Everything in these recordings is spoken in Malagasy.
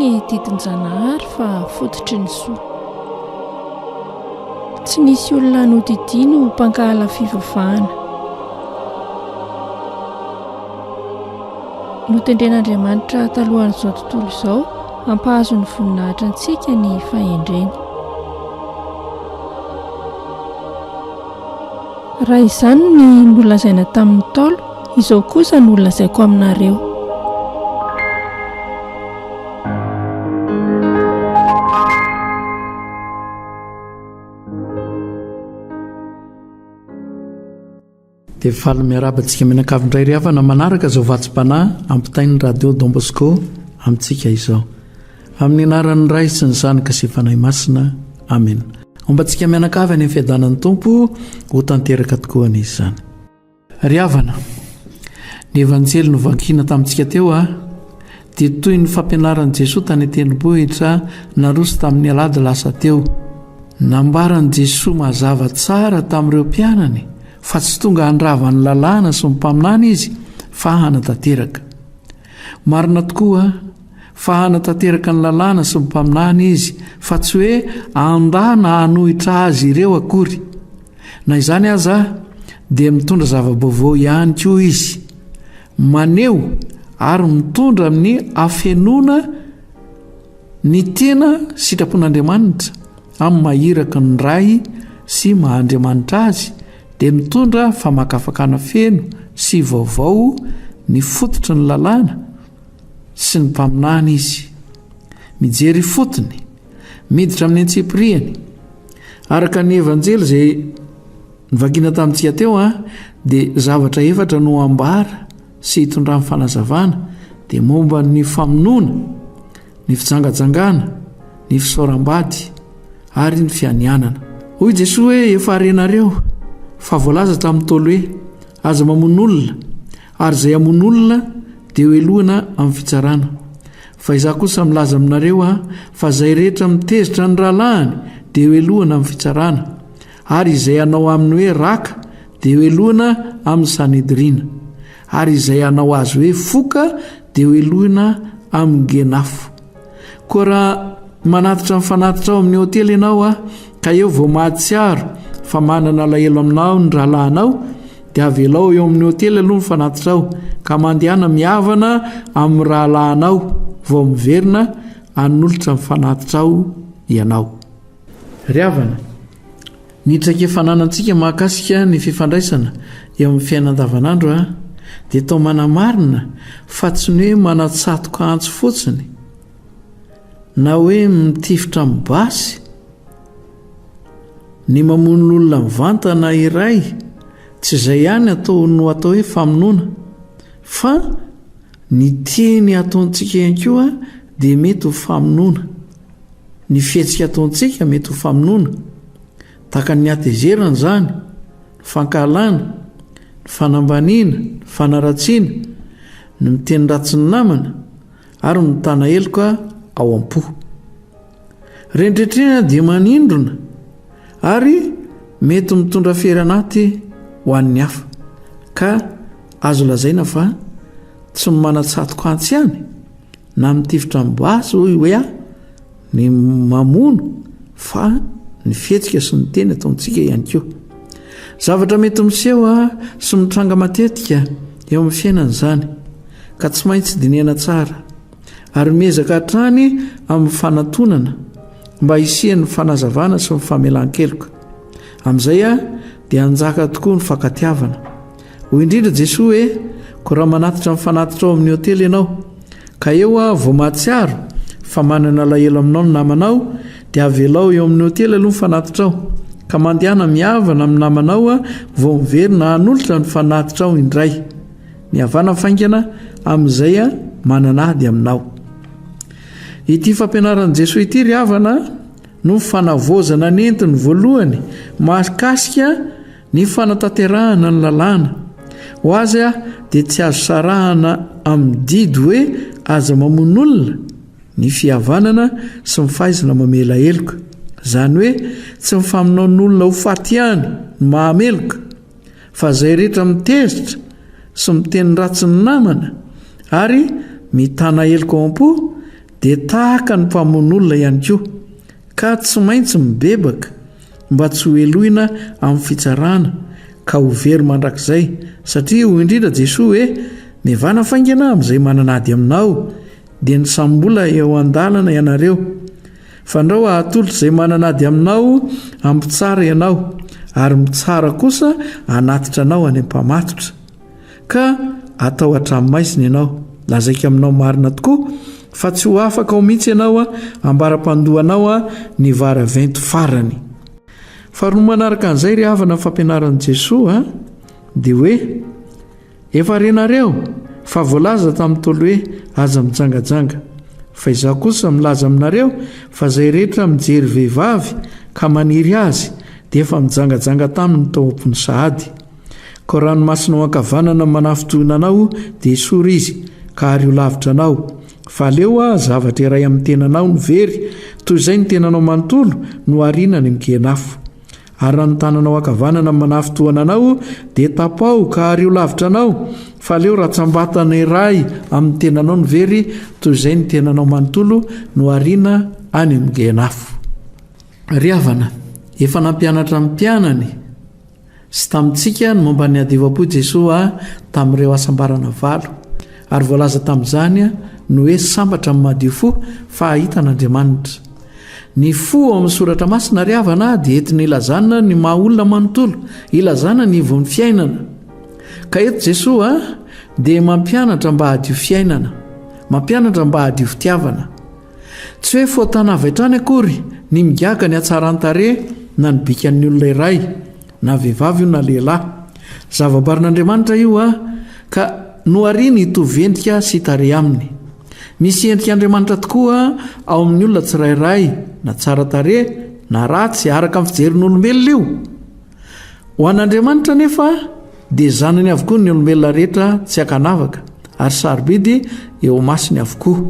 ny didin-janahary fa fototry ny soa. Tsy nisy olona nodidiany ho mpankahala fivavahana. Notendren'Andriamanitra talohan'izao tontolo izao hampahazo ny voninahitra antsika ny fahendreny. Raha izany ny nolazaina tamin'ny Ntaolo, izao kosa no lazaiko aminareo. Dia faly miarahaba antsika mianakavy indray ry havana manaraka izao vatsim-panahy ampitain'ny Radio Don Bosco amintsika izao. Amin'ny anaran'ny Ray sy ny Zanaka sy Fanahy Masina. Amena. Homba antsika mianakavy any amin'ny fiadanan'ny Tompo ho tanteraka tokoa anie izany. Ry havana, ny Evanjely novakiana tamintsika teo a, dia toy ny fampianaran'i Jesoa tany an-tendrombohitra naroso tamin'ny alahady lasa teo. Nambaran'i Jesoa mazava tsara tamin'ireo mpianany fa tsy tonga handrava ny lalàna sy ny mpaminany izy fa hanatanteraka. Marina tokoa fa hanatanteraka ny lalàna sy ny mpaminany izy fa tsy hoe handà na hanohitra azy ireo akory. Na izany aza dia mitondra zava-baovao ihany koa izy, maneho ary mitondra amin'ny hafenoana ny tena sitrapon'Andriamanitra amin'ny maha iraka ny Ray sy maha Andriamanitra azy dia mitondra famakafakana feno sy vaovao ny fototry ny lalàna sy ny mpaminany izy. Mijery ifotony, miditra amin'ny antsipiriany. Araka ny Evanjely izay novakiana tamintsika teo dia zavatra efatra no ambara sy hitondrany fanazavana dia momba ny famonoana, ny fijangajangana, ny fisaoram-bady ary ny fianianana. Hoy Jesoa hoe efa renareo fa voalaza tamin'ny Ntaolo hoe aza mamono olona ary izay hamono olona dia hohelohina amin'ny fitsarana. Fa izaho kosa milaza aminareo aho fa izay rehetra mitezitra ny rahalahiny dia hohelohina amin'ny fitsarana, ary izay hanao aminy hoe raka dia hohelohina amin'ny sanedrina, ary izay hanao azy hoe foka dia hohelohina amin'ny genafo. Koa raha manatitra ny fanatitra ao amin'ny hotely ianao aho ka eo vao mahatsiaro fa manana alahelo aminao ny rahalahinao, dia avelao eo amin'ny hotely aloha ny fanatitrao, ka mandehana mihavana amin'ny rahalahinao vao miverina hanolotra ny fanatitrao ianao. Ry havana, ny traikefa ananantsika mahakasika ny fifandraisana eo amin'ny fiainana andavanandro dia toa manamarina fa tsy ny hoe manatsatoka antsy fotsiny na hoe mitifitra amin'ny basy Ny mamono olona mivantana iray, tsy izay ihany atao no atao hoe famonoana, fa ny teny ataontsika ihany koa dia mety ho famonoana. Ny fihetsika ataontsika mety ho famonoana. Tahaka ny hatezerana izany, ny fankahalana, ny fanambaniana, ny fanaratsiana, ny miteny ratsy ny namana, ary mitana heloka ao am-po. Rendretrena dia manindrona ary mety mitondra fery anaty ho an'ny hafa ka azo lazaina fa tsy manatsatoka antsy ihany na mitifitra amin'ny basy hoy hoe aho ny mamono fa ny fihetsika sy ny teny ataontsika ihany koa. Zavatra mety miseho sy mitranga matetika eo amin'ny fiainana izany ka tsy maintsy dinihana tsara ary miezaka hatrany amin'ny fanatonana mba hisian'ny fanazavana sy ny famelan-keloka. Amin'izay dia hanjaka tokoa ny fankatiavana. Hoy indrindra Jesoa hoe, Koa raha manatitra ny fanatitra ao amin'ny hotely ianao, ka eo aho vao mahatsiaro fa manana alahelo aminao ny namanao, dia avelao eo amin'ny hotely aloha ny fanatitrao, ka mandehana mihavana amin'ny namanao vao miverina hanolotra ny fanatitrao indray. Mihavana faingana amin'izay manana ady aminao. Ity fampianaran'i Jesoa ity ry havana no fanavaozana nentiny voalohany mahakasika ny fanatanterahana ny lalàna. Ho azy dia tsy azo sarahana amin'ny didy hoe aza mamono olona ny fihavanana sy ny fahaizana mamela heloka. Izany hoe tsy ny famonoan'olona ho faty ihany no mahameloka fa izay rehetra mitezitra sy miteny ratsy ny namana ary mitana heloka ao am-po. dia tahaka ny mpamono olona ihany koa, ka tsy maintsy mibebaka mba tsy ho helohina amin'ny fitsarana ka ho very mandrakizay, satria hoy indrindra Jesoa hoe, Mivana faingana amin'izay manana ady aminao, dia ny samy mbola eo an-dalana ianareo. Fandrao hahatolotra izay manana ady aminao amin'ny mpitsara ianao, ary mitsara kosa hanatitra anao any am-pamatotra. Ka atao hatramin'ny ianao. Lazaiko aminao marina tokoa fa tsy ho afaka ao mihitsy ianao ambara-pandohanao ny varaventy farany. Faharoa manaraka an'izay ry havana ny fampianaran'i Jesoa dia hoe Efa renareo fa voalaza tamin'ny Ntaolo hoe aza mijangajanga. Fa izaho kosa milaza aminareo fa izay rehetra mijery vehivavy ka maniry azy dia efa mijangajanga taminy tao am-pony sahady. Koa raha ny masonao ankavanana manafintohina anao dia esory izy ka ario lavitra anao, fa aleo aho zavatra iray amin'ny tenanao no very toy izay ny tenanao manontolo no ariana any amin'ny gehen'afo. Ary raha ny tananao ankavanana manafintohana anao dia tapaho ka ario lavitra anao, fa aleo ratsambatana iray amin'ny tenanao no very toy izay ny tenanao manontolo no ariana any amin'ny gehen'afo. Ry havana, efa nampianatra ny mpianany sy tamintsika ny momba ny hadivam-po Jesoa tamin'ireo hasambarana valo, ary voalaza tamin'izany ny hoe sambatra ny madio fo fa hahita an'Andriamanitra. Ny fo ao amin'ny soratra masina ry havana dia entina ilazana ny maha olona manontolo, ilazana ny ivon'ny fiainana. Ka eto Jesoa dia mampianatra mba hadio fiainana, mampianatra mba hadio fitiavana. Tsy hoe fotana avy hatrany akory ny migaga ny hatsaran-tarehy na ny bikan'ny olona iray, na vehivavy io na lehilahy. Zava-barin'Andriamanitra io ka nohariany hitovy endrika sy tarehy aminy. Misy endrik'Andriamanitra tokoa ao amin'ny olona tsirairay, na tsara tarehy na ratsy, araka ny fijerin'olombelona io. Ho an'Andriamanitra anefa dia zanany avokoa ny olombelona rehetra tsy ankanavaka ary sarobidy eo imasony avokoa.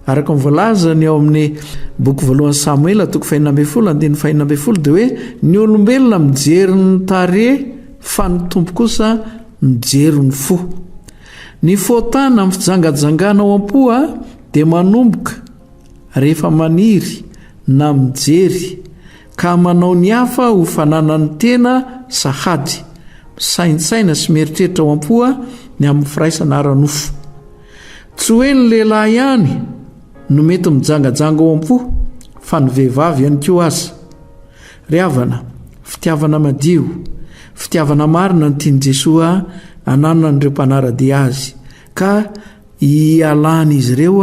Araka ny voalazany ao amin'ny boky voalohan'i Samoela toko fahenina ambin'ny folo andininy fahenina ambin'ny folo dia hoe ny olombelona mijery ny tarehy fa ny Tompo kosa mijery ny fo. Ny fotana amin'ny fijangajangana ao am-po dia manomboka rehefa maniry na mijery ka manao ny hafa ho fananan'ny tena sahady, misaintsaina sy mieritreritra ao am-po ny amin'ny firaisana ara-nofo. Tsy hoe ny lehilahy ihany no mety mijangajanga ao am-po fa ny vehivavy ihany koa aza. Ry havana, fitiavana madio, fitiavana marina no tian'i Jesoa hananan'ireo mpanara-dia Azy, ka hialan'izy ireo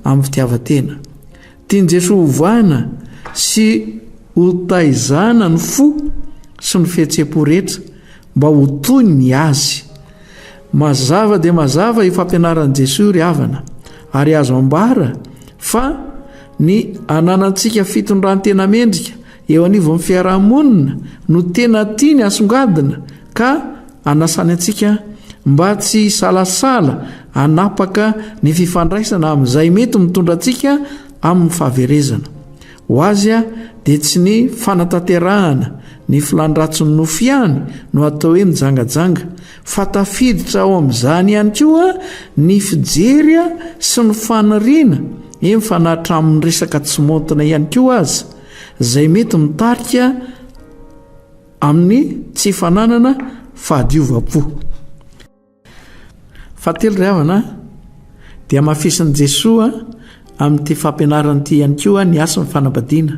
amin'ny fitiavan-tena. Tian'i Jesoa hovana sy hotaizana ny fo sy ny fihetseham-po rehetra mba ho toy ny Azy. Mazava dia mazava io fampianaran'i Jesoa io ry havana, ary azo ambara fa ny ananantsika fitondran-tena mendrika eo anivon'ny fiaraha-monina no tena tiany asongadina ka anasany antsika mba tsy hisalasala hanapaka ny fifandraisana amin'izay mety mitondra antsika amin'ny fahaverezana. Ho azy dia tsy ny fanatanterahana ny filàn-dratsin'ny nofo ihany no atao hoe mijangajanga, fa tafiditra ao amin'izany ihany koa ny fijery sy ny faniriana, eny fa na hatramin'ny resaka tsy maontina ihany koa aza, izay mety mitarika amin'ny tsy fananana fahadiovam-po. Fahatelo ry havana dia hamafisin'i Jesoa amin'ity fampianarana ity ihany koa ny hasin'ny fanambadiana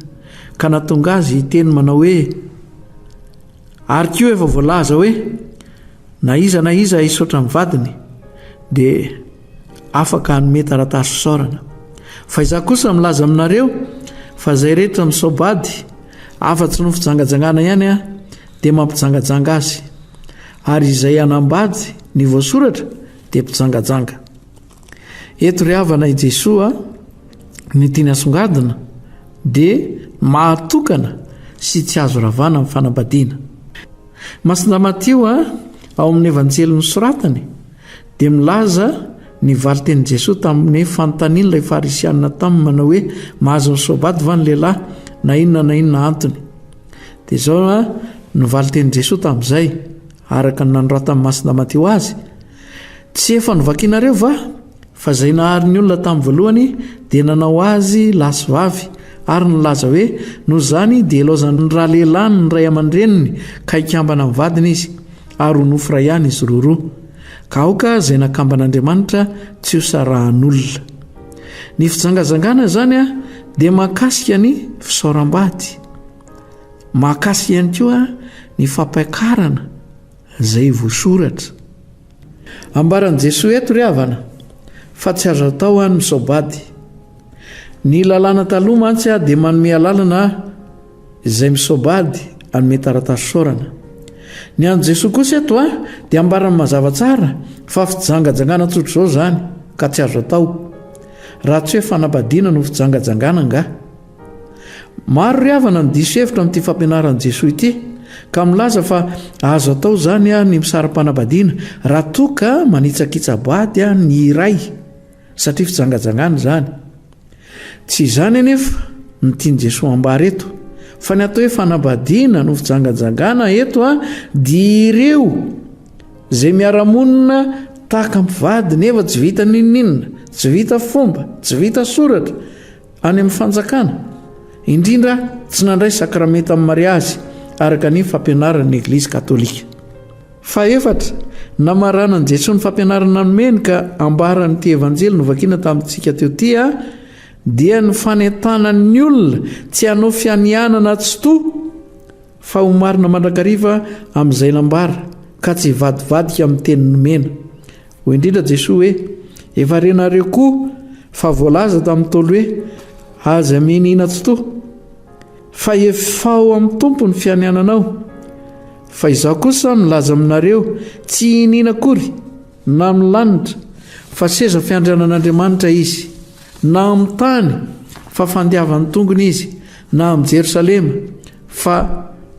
ka nahatonga azy hiteny manao hoe ary koa efa voalaza hoe na iza na iza hisaotra ny vadiny dia afaka hanome taratasy fisaorana fa izaho kosa milaza aminareo fa izay rehetra misao-bady afa-tsy noho fijangajangana ihany a dia mampijangajanga azy Ary izay hanambady ny voasoratra dia mpijangajanga. Eto ry havana i Jesoa ny tiany asongadina dia mahatokana sy tsy azo ravana ny fanambadiana. Masindahy Matio ao amin'ny Evanjely nosoratany dia milaza ny valin-tenin'i Jesoa tamin'ny fanontanian'ilay Farisianina taminy manao hoe mahazo misoabady va ny lehilahy na inona na inona antony. Dia izao no valin-tenin'i Jesoa tamin'izay, araka ny nanoratan'i Masina Matio azy, Tsy efa novakinareo va? Fa izay nahary ny olona tamin'ny voalohany dia nanao azy lahy sy vavy, ary nilaza hoe, Noho izany dia ilaozan'ny ralehilahy ny ray aman-dreniny ka hikambana amin'ny vadiny izy, ary ho nofo iray ihany izy roroa. Ka aoka izay nakamban'Andriamanitra tsy ho sarahan'olona. Ny fijangajangana izany dia mahakasika ny fisaoram-bady. Mahakasika ihany koa ny fampiakarana izay voasoratra. Ambaran'i Jesoa eto ry havana fa tsy azo atao ny misaobady. Ny lalàna taloha mantsy dia manome alalana izay misaobady hanome taratasy fisaorana. Ny an'i Jesoa kosa eto dia ambarany mazava tsara fa fijangajangana tsotr'izao izany ka tsy azo atao. Raha tsy hoe fanambadiana no fijangajangana angaha. Maro ry havana no diso hevitra amin'ity fampianaran'i Jesoa ity, ka milaza fa azo atao izany ny misara-panambadiana raha toa ka manitsakitsa-bady ny iray, satria fijangajangana izany. Tsy izany anefa no tian'i Jesoa ambara eto, fa ny atao hoe fanambadiana no fijangajangana eto dia ireo izay miara-monina tahaka mpivady nefa tsy vita n'inon'inona, tsy vita fomba, tsy vita soratra, Any amin'ny fanjakana, indrindra tsy nandray sakramentan'ny mariazy araka ny fampianaran'ny Eglizy katolika. Fahefatra, namaranan'i Jesoa ny fampianarana nomeny ka ambaran'ity Evanjely novakina tamintsika teo ity dia ny fanentanany ny olona tsy hanao fianianana tsy to fa ho marina mandrakariva amin'izay nambara ka tsy hivadivadika amin'ny teny nomena. Hoy indrindra Jesoa hoe, Efa renareo koa fa voalaza tamin'ny Ntaolo hoe, Aza mianiana tsy to, fa efao amin'ny Tompo ny fianiananao. Fa Izaho kosa milaza aminareo, tsy hiniana akory, na amin'ny lanitra, fa seza fiandrianan'Andriamanitra izy, na amin'ny tany, fa fandiavan'ny tongony izy, na amin'i Jerosalema, fa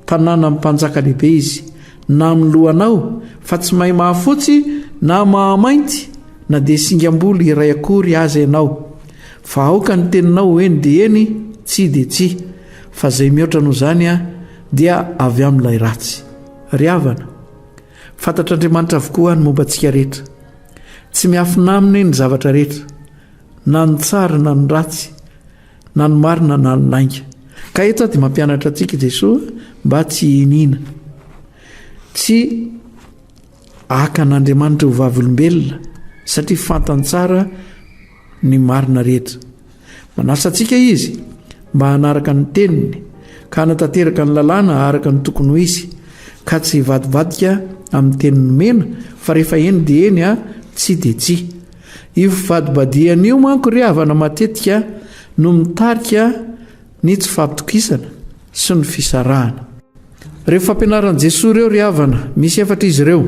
tanànan'ny mpanjaka lehibe izy, na amin'ny lohanao, fa tsy mahay mahafotsy na mahamainty na dia singam-bolo iray akory aza ianao. Fa aoka ny teninao ho eny dia eny, tsia dia tsia, fa izay mihoatra noho izany dia avy amin'ilay ratsy. Ry havana, fantatr'Andriamanitra avokoa ny momba antsika rehetra. Tsy miafina aminy ny zavatra rehetra, na ny tsara na ny ratsy. na ny marina na ny lainga. Ka eto dia mampianatra antsika Jesoa mba tsy hiniana, tsy haka an'Andriamanitra ho vavolombelona satria fantany tsara ny marina rehetra. Manasa antsika Izy mba hanaraka ny teniny ka hanatanteraka ny lalàna araka ny tokony ho izy ka tsy hivadibadika amin'ny teny nomena fa rehefa eny dia eny a, tsia dia tsia. Io fivadibadihana io manko ry havana matetika no mitarika ny tsy fampitokisana sy ny fisarahana. Ireo fampianaran'i Jesoa ireo ry havana, misy efatra izy ireo,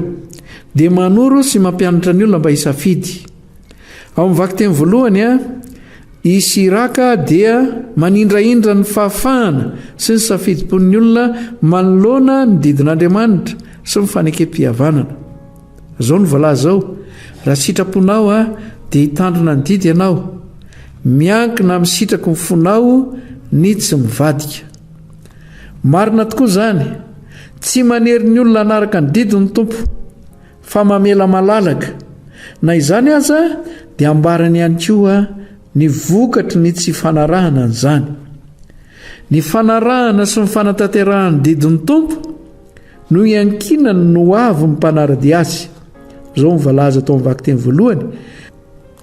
dia manoro sy mampianatra ny olona mba hisafidy. Ao amin'ny vakiteny voalohany, i Siraka dia manindrahindra ny fahafahana sy ny safidim-pon'ny olona manoloana ny didin'Andriamanitra sy ny fanekem-pihavanana. Izao no voalaza ao, Raha sitraponao aho, dia hitandrina ny didy ianao. Miankina amin'ny sitraky ny fonao ny tsy mivadika. Marina tokoa izany. Tsy manery ny olona hanaraka ny didy ny Tompo, fa mamela malalaka. Na izany aza, dia ambarany ihany koa ny vokatry ny tsy fanarahana an'izany. Ny fanarahana sy ny fanatanterahana ny didin'ny Tompo no iankinany ny ho avy ny mpanara-dia azy. Izao no voalaza tao amin'ny vakiteny voalohany,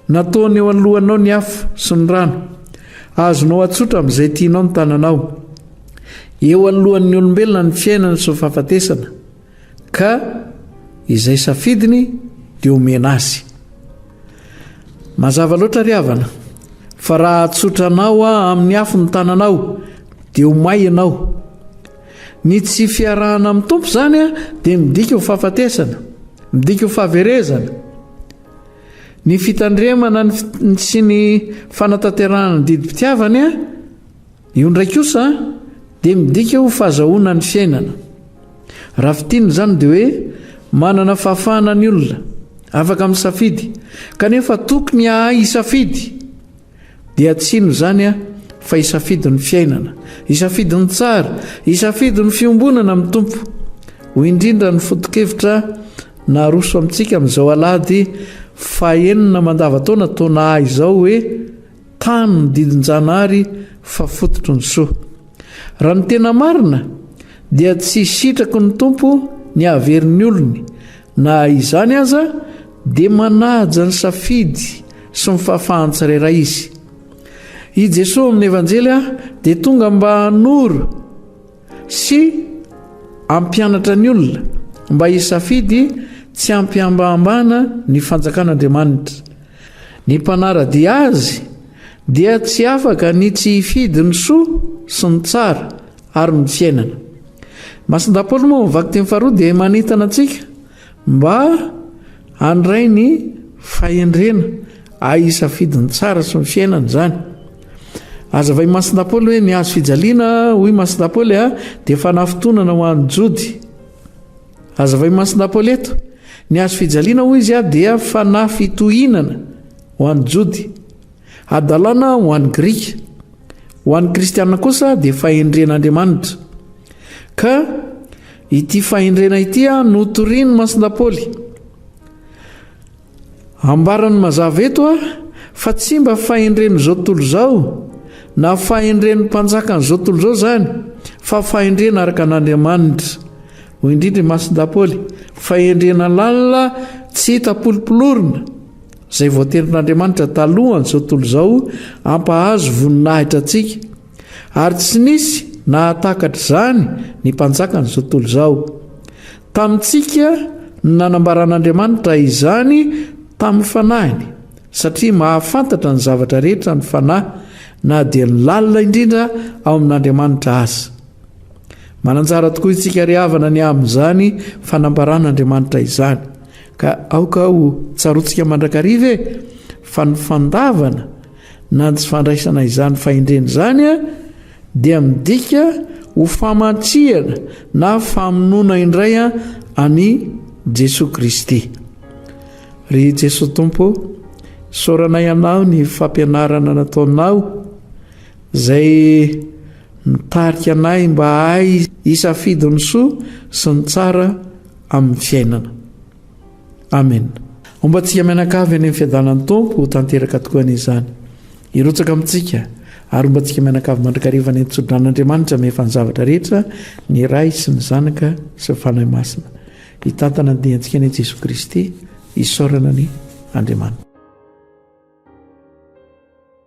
Nataony eo anoloanao ny afo sy ny rano. Azonao atsotra amin'izay tianao ny tananao. Eo anoloan'ny olombelona ny fiainana sy ny fahafatesana, ka izay safidiny dia omena azy. Mazava loatra ry havana fa raha atsotranao amin'ny afo ny tananao dia ho may ianao. Ny tsy fiarahana amin'ny Tompo izany dia midika ho fahafatesana, midika ho fahaverezana. Ny fitandremana sy ny fanatanterahana ny didim-pitiavany io indray kosa dia midika ho fahazahoana ny fiainana. Raha fintinina izany dia hoe manana fahafahana ny olona, afaka misafidy, kanefa tokony hahay hisafidy. Dia tsy inona izany fa hisafidy ny fiainana, hisafidy ny tsara, hisafidy ny fiombonana amin'ny Tompo. Hoy indrindra ny foto-kevitra naroso amintsika amin'izao alahady. Fahenina mandavantaona taona A izao hoe tano ny didin-janahary fa fototry ny soa. Raha ny tena marina dia tsy sitraky ny Tompo ny hahavery ny olony, na izany aza dia manaja ny safidy sy ny fahafahan'ny tsirairay Izy. I Jesoa amin'ny Evanjely dia tonga mba hanoro sy hampianatra ny olona mba hisafidy tsy hampihambahambana ny fanjakan'Andriamanitra. Ny mpanara-dia azy dia tsy afaka ny tsy hifidy ny soa sy ny tsara ary ny fiainana. Masindahy Paoly moa amin'ny vakiteny faharoa dia manentana antsika mba handray ny fahendrena ahy hisafidy ny tsara sy ny fiainana izany. Azavain'i Masindahy Paoly hoe ny hazo fijaliana, hoy Masindahy Paoly, dia fanafintohinana ho an'ny Jody. Hazavain'i Masindahy Paoly eto, ny hazo fijaliana hoy izy dia fanafitohinana ho an'ny Jody, hadalana ho an'ny Grika. Ho an'ny Kristiana kosa dia fahendren'Andriamanitra. Ka ity fahendrena ity no torian'i Masindahy Paoly. Ambarany mazava eto fa tsy mba fahendren'izao tontolo izao na fahendren'ny mpanjakan'izao tontolo izao izany fa fahendrena araka an'Andriamanitra. Hoy indrindra i Masindahy Paoly, fahendrena lalina tsy hita polopolorina izay voatendrin'Andriamanitra talohan'izao tontolo izao hampahazo voninahitra antsika. Ary tsy nisy nahatakatra izany ny mpanjakan'izao tontolo izao. Tamintsika no nanambaran'Andriamanitra izany tamin'ny Fanahiny, satria mahafantatra ny zavatra rehetra ny Fanahy, na dia ny lalina indrindra ao amin'Andriamanitra aza. Mananjara tokoa isika ry havana ny amin'izany fanambaran'Andriamanitra izany. Ka aoka ho tsaroantsika mandrakariva e, fa ny fandavana na ny tsy fandraisana izany fahendrena izany dia midika ho famantsihana na famonoana indray an'i Jesoa Kristy. Ry Jesoa Tompo, isaoranay Anao ny fampianarana nataonao izay mitarika anay mba hahay hisafidy ny soa sy ny tsara amin'ny fiainana. Amen. Homba antsika mianakavy anie ny fiadanan'ny Tompo, ho tanteraka tokoa anie izany. Hirotsaka amintsika ary homba antsika mianakavy mandrakariva anie ny tsodran'Andriamanitra mihefa ny zavatra rehetra, ny Ray sy ny Zanaka sy ny Fanahy Masina. Hitantana ny diantsika anie Jesoa Kristy, isaorana anie Andriamanitra.